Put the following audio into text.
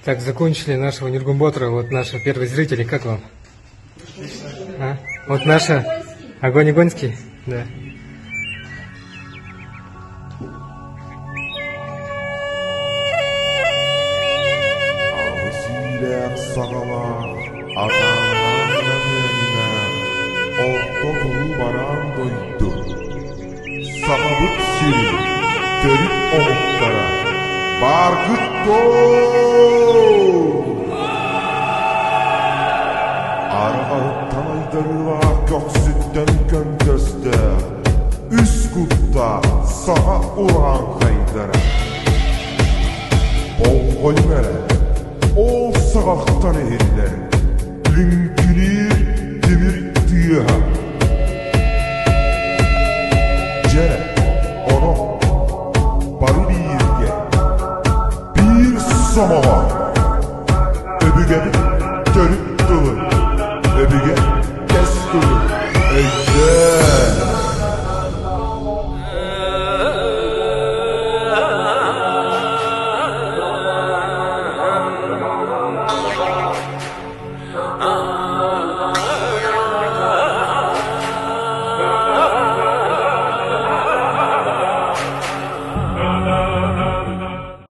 Так, закончили нашего Нюргумботра. Вот наши первые зрители. Как вам? А? Вот наша Огонь Огоньский? Да. Аҕыс иилээх саҕалаах, атааннаах намыаннаах, орто туруу бараан дойду. Сахабыт сирин төрүт омуктара бааргыт дуо? Арҕаһыттан айдарыылаах көхсүттэн көнтөстөөх, үс куттаах саха урааҥхайдара. Болҕойуҥ эрэ, ол саҕахтан иһиллэр лүҥкүнүүр тимир тыаһа. Дьэ, онон бары бииргэ, биир сомоҕо өбүгэбит төрүт тылын, өбүгэ кэс тылын өйдөөн!